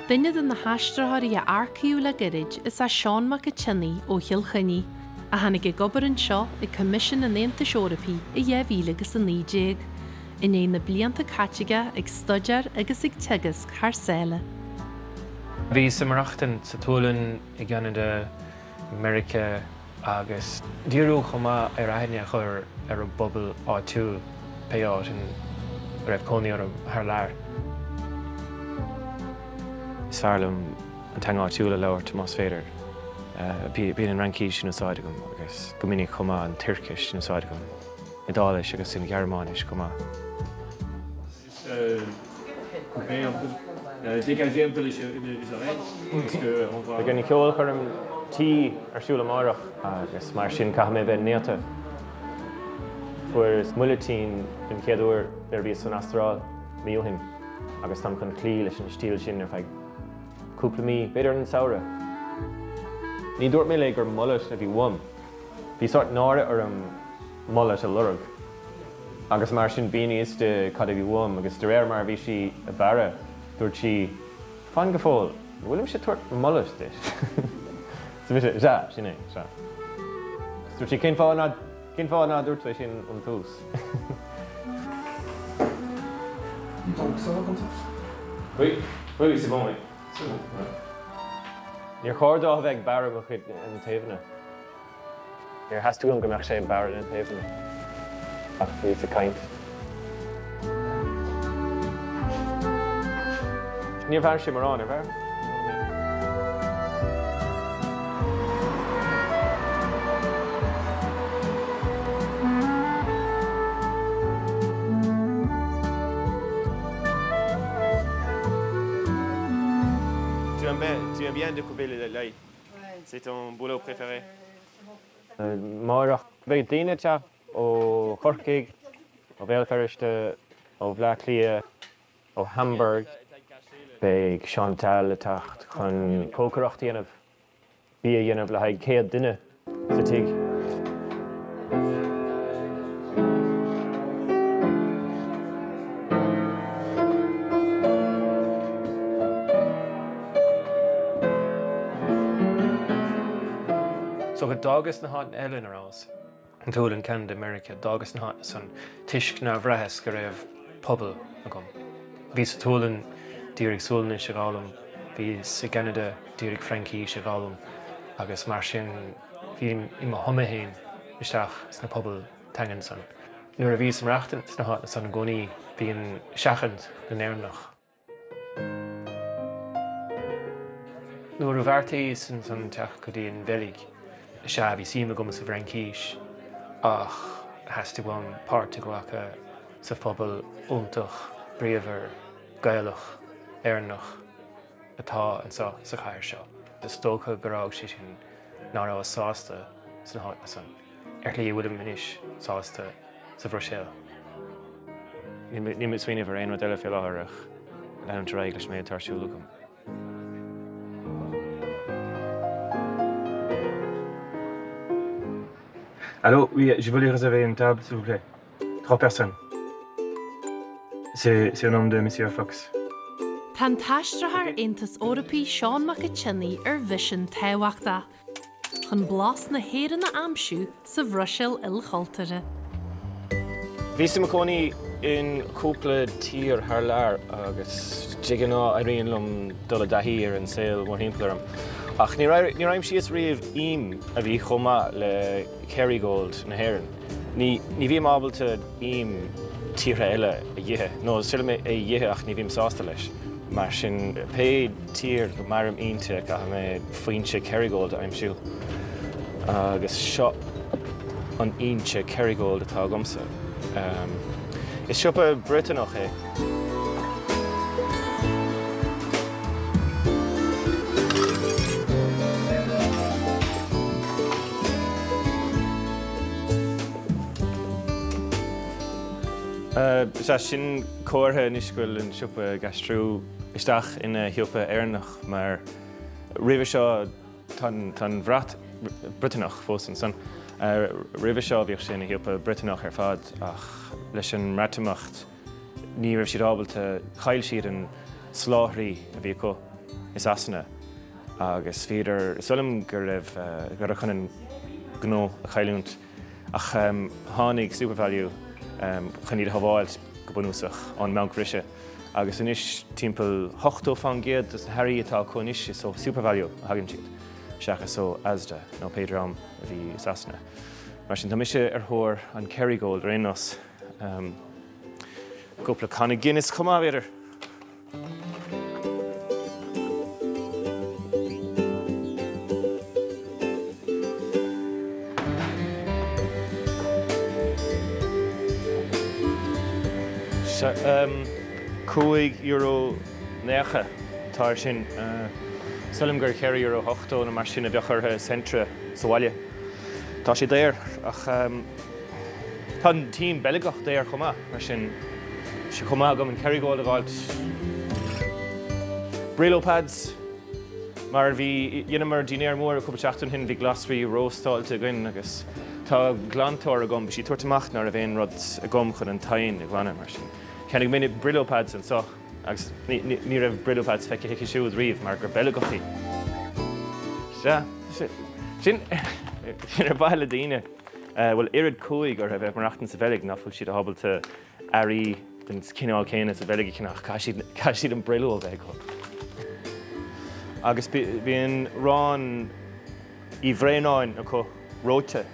Duine de na haistritheoirí a earcaíodh le gairid is ea Seán Mac an tSionnaigh ó Chill Chainnigh, a tháinig ag obair anseo ag Coimisiún an Aontais Eorpaigh i 2019, i ndiaidh na blianta caite aige ag staidéar agus ag teagasc thar sáile. Bhíos ag maireachtaint sa tSualainn, i gCeanada, i Meiriceá agus díriú chomh maith ar aithne a chur ar an bpobal áitiúil, pé áit ina raibh cónaí orm thar lear. Is fearr liom an teanga áitiúil a labhairt más féidir. Bíonn an Fhraincis in úsáid agam agus go minic chomh maith an Tuircis in úsáid agam, Iodáilis agus an Ghearmáinis chomh maith. Beidh an cheolchoirm tí ar siúl amárach agus mar sin caithfidh mé bheith néata. Fuaireas muilitín den chéad uair nuair a bhíos san Astráil mí ó shin agus táim chun cloí leis an stíl sin ar feadh cúpla mí, b'fhéidir an samhradh. Ní dúirt mé léi gur mullet a bhí uaim. Bhí sórt náire orm mullet a lorg. Agus mar sin mhíníos di cad a bhí uaim agus de réir mar a bhí sí ag bearradh dúirt sí, Fan go fóill, an bhfuilimse ag tabhairt mullet duit? So mise, Sea, sin é, sea. Agus dúirt sí, Cén fáth ná, cén fáth ná dúirt tú é sin ón tús? Donc ça va comme ça? Oui, oui, c'est bon, oui. C'est bon, ouais. Níor chóir dó a bheith ag bearradh mo chuid na taobhanna. Níor theastaigh uaim go mbeadh sé ag bearradh na taobhanna ach bhíos ag caint. Níor bhearr sé mórán, ar bhearr? Tu aimes bien, tu aimes bien découper l'ail? C'est ton boulot préféré? Amárach beidh daoine ag teacht ó Chorcaigh, ó Bhéal Feirste, ó Bhleá Cliath, ó Hamburg. Beidh Chantal ag teacht chun cócaireacht a dhéanamh, bia a dhéanamh le haghaidh 100 duine sa tigh. So d'fhágas na háiteanna eile ina rabhas, an tSualainn, Ceanada, Meiriceá, d'fhágas na háiteanna san toisc nár bhraitheas go raibh pobal agam. Bhíos sa tSualainn d'iarraidh Sualainnis a dh'fhoghlaim, bhíos i gCeanada d'iarraidh Fraincís a dh'fhoghlaim agus mar sin bhím i mo thumadh féin isteach sna pobail teangan san. Nuair a bhíos ag maireachtaint sna háiteanna san i gcónaí bíonn seachaint na nÉireannach. Nuair a bheartaíos ansan teacht go dtí an Bheilg, sea, bhí suim agam sa bhFraincís ach theastaigh uaim páirt a ghlacadh sa phobal iontach bríomhar Gaelach Éireannach atá anseo sa chathair seo. Is dócha gur fhág sé sin ná rabhas sásta sna háiteanna san, ar shlí a bhfuilim anois sásta sa Bhruiséil. Níl mé ag smaoineamh ar aon rud eile faoi láthair ach leanúint ar aghaidh leis an méid atá ar siúl agam. Allô, oui, je voulais réserver une table, s'il vous plaît. Trois personnes. C'est, c'est au nom de Monsieur Fox. Tá an t-aistritheoir Aontais Eorpaigh Seán Mac an tSionnaigh ar mhisean tábhachtach. chun blas na hÉireann a aimsiú sa Bhruiséil ilchultúrtha. Bhíos i mo chónaí in cúpla tír thar lear agus de ghnáth éiríonn liom dul i dtaithí ar an saol mórthimpeall orm. Ach níor níor aimsíos riamh im a bhí chomh maith le Kerrygold na hÉireann. Ní ní bhím ábalta im tíortha eile a dh'ithe, nó is féidir liom é a dh'ithe ach ní bhím sásta leis. Mar sin, pé tír go mairim inti, caithfidh mé foinse Kerrygold a aimsiú. Agus seo an fhoinse Kerrygold atá agamsa. Is siopa Briotanach é. Sea, sin comhartha anois go bhfuil an siopa ag aistriú isteach ina shiopa Éireannach mar roimhe seo tá an bhrat Briotanach fós ansan. Roimhe seo bhíodh sé ina shiopa Briotanach ar fad ach leis an mBreatimeacht ní raibh siad ábalta, chaill siad an soláthraí a bhí acu i Sasana agus bhíodar, is dóigh liom go raibh, go rabhadar chun an gnó a chailliúint ach tháinig SuperValu chun iad a shábháilt go bunúsach ón mbancbhriseadh agus anois timpeall 80% dos na hearraí atá acu anois is ó SuperValu a thagann siad seachas ó Asda nó pé dream a bhí i Sasana. Mar sin tá mise ar thóir an Kerrygold ar aon nós. Cúpla canna Guinness chomh maith b'fhéidir. €5 90 atá air sin. Is dóigh liom gur €4.80 nó mar sin a bheadh orthu i Centra sa bhaile. Tá sé daor ach tá an t-im Beilgeach daor chomh maith, mar sin tá sé chomh maith agam an Kerrygold a dh'fháilt. Brillo pads, mar bhí, dheineamar dinnéar mór cúpla seachtain ó shin, bhí glasraí róstáilte againn agus tá glantóir agam, bhí sí ag tabhairt amach ná raibh aon rud agam chun an t-oigheann a ghlanadh, mar sin cheannaigh mé Brillo pads anseo. Agus ní raibh Brillo pads feicthe aici siúd riamh mar gur Beilgeach í. Sea, sin ar mhaithe le daoine a bhfuil oiread cumhaidh orthu a bheith ag maireachtaint sa Bheilg nach bhfuil siad ábalta earraí den chineál céanna sa Bheilg a cheannach, caithfidh siad an Brillo a bheith acu. Agus bíonn arán Uí Bhraonáin acu reoite.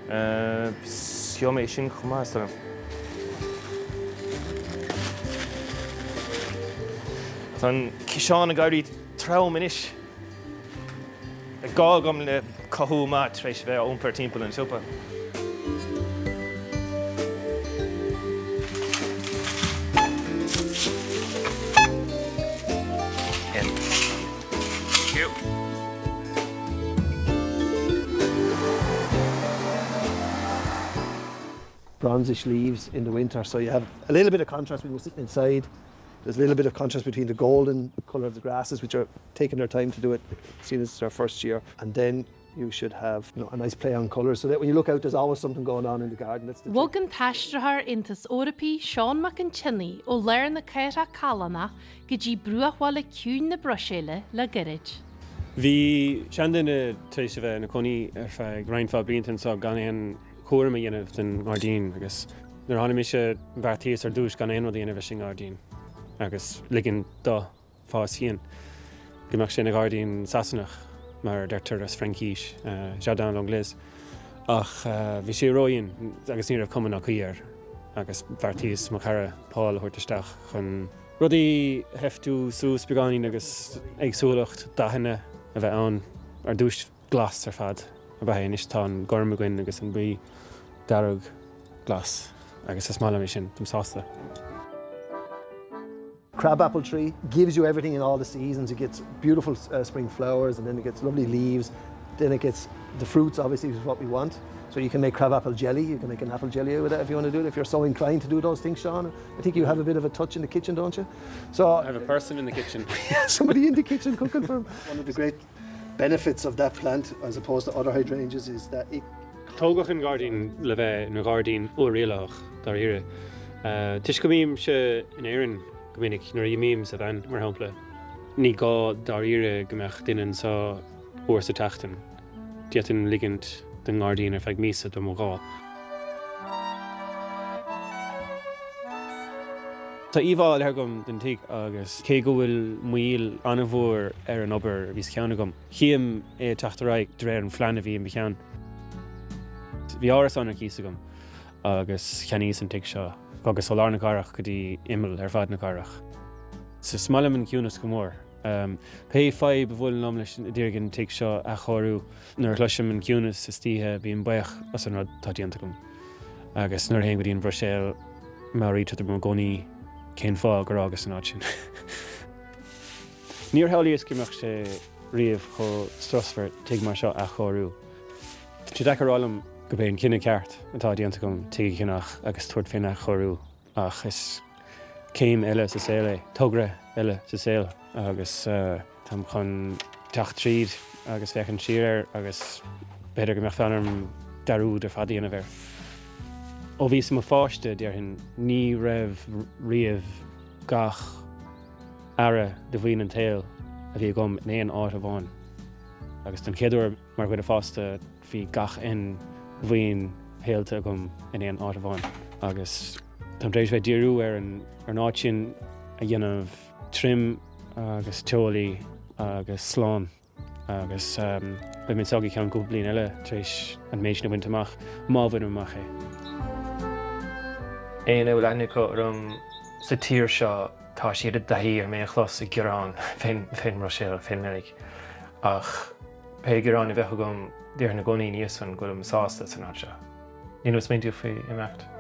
Gheobhaidh mé sin chomh maith, is dóigh liom. Tá an ciseán ag éirí trom anois. Beidh gá agam le cothú maith tar éis a bheith á iompar timpeall an tsiopa. Bronzish leaves in the winter so you have a little bit of contrast when you're sitting inside. There's a little bit of contrast between the golden color of the grasses which are taking their time to do it seeing as it's our first year and then you should have you know, a nice play on colors so that when you look out there's always something going on in the garden. That's the Bhog an t-aistritheoir Aontas Eorpaigh Seán Mac an tSionnaigh ó lár na cathrach callánach go dtí bruachbhaile ciúin na Bruiséile le gairid. Bhí seanduine tar éis a bheith ina cónaí ar feadh roinnt mhaith blianta anseo gan aon chúram a dhéanamh den ngairdín agus nuair a tháinig mise bheartaíos ar dtús gan aon rud a dhéanamh leis an ngairdín agus ligean dó fás féin, go mbeadh sé ina ghairdín Sasanach mar a deirtear as Fraincís, jardin à l'anglaise. Ach bhí sé ródhian agus ní raibh cuma ná caoi air agus bheartaíos mo chara Paul a thabhairt isteach chun rudaí a sheiftiú suas beagáinín agus éagsúlacht dathanna a bheith ann. Ar dtús glas ar fad ab ea é, anois tá an gorm againn agus an buí, dearg, glas agus is maith liom é sin, táim sásta. Crab apple tree gives you everything in all the seasons. It gets beautiful uh, spring flowers and then it gets lovely leaves. Then it gets the fruits obviously is what we want. So you can make crab apple jelly, you can make an apple jelly with it if you want to do it. If you're so inclined to do those things, Sean, I think you have a bit of a touch in the kitchen, don't you? So I have a person in the kitchen. somebody in the kitchen cooking for him. One of the great benefits of that plant as opposed to other hydrangeas is that it Tógadh an gairdín le bheith ina ghairdín uathrialaitheach, dáiríre. Toisc go mbímse in Éirinn go minic, nuair a imím sa veain, mar shampla, ní gá dáiríre go mbeadh duine anseo uair sa tseachtain. D'fhéadfainn ligint don ngairdín ar feadh míosa dá mba ghá. Tá íomhá ar leith agam den tigh agus cé go bhfuil moill an-mhór ar an obair a bhí sa cheann agam, Chím é ag teacht ar aghaidh de réir an phlean a bhí i mo cheann. Bhí árasán ar cíos agam agus cheannaíos an tigh seo. Bhogas ó lár na cathrach go dtí imeall ar fad na cathrach. Is maith liom an ciúnas go mór. Pé fadhb a bhuaileann liom leis ag iarraidh an tigh seo a athchóiriú, nuair a chloisim an ciúnas istoíche bím buíoch as an rud atá déanta agam. Agus nuair a théim go dtí an Bhruiséil meabhraítear dom i gcónaí cén fáth gur fhágas an áit sin. Níor shamhlaíos go mbeadh sé riamh chomh strusmhar tigh mar seo a athchóiriú. Tá sé deacair a rá liom gurb é an cinneadh ceart atá déanta agam tigh a cheannach agus tabhairt fén athchóiriú ach is céim eile sa saol é, togra eile sa saol agus táim chun teacht tríd agus féachaint siar air agus. B'fhéidir go mbeadh fonn orm dearúd ar fad a dhéanamh air. Ó bhíos i mo pháiste, déarfainn, ní raibh riamh gach earra de mhaoin an tsaoil a bhí agam in aon áit amháin. Agus don chéad uair mar dhuine fásta bhí gach aon mhaoin shaolta agam in aon áit amháin. Agus táim tar éis bheith ag díriú ar an áit sin a dhéanamh tirim agus teolaí agus slán. Agus beidh mé anseo go ceann cúpla bliain eile tar éis an méid sin a bhaint amach, má bhainim amach é. Éinne a bhfuil aithne acu orm sa tír seo, tá siad i dtaithí ar mé a chlos ag gearán fén mBruiséil, fén mBeilg. Ach pé gearán a bheadh agam, déarfainn i gcónaí ina dhiaidh san go bhfuilim sásta san áit seo. Nílim ag smaointiú faoi imeacht.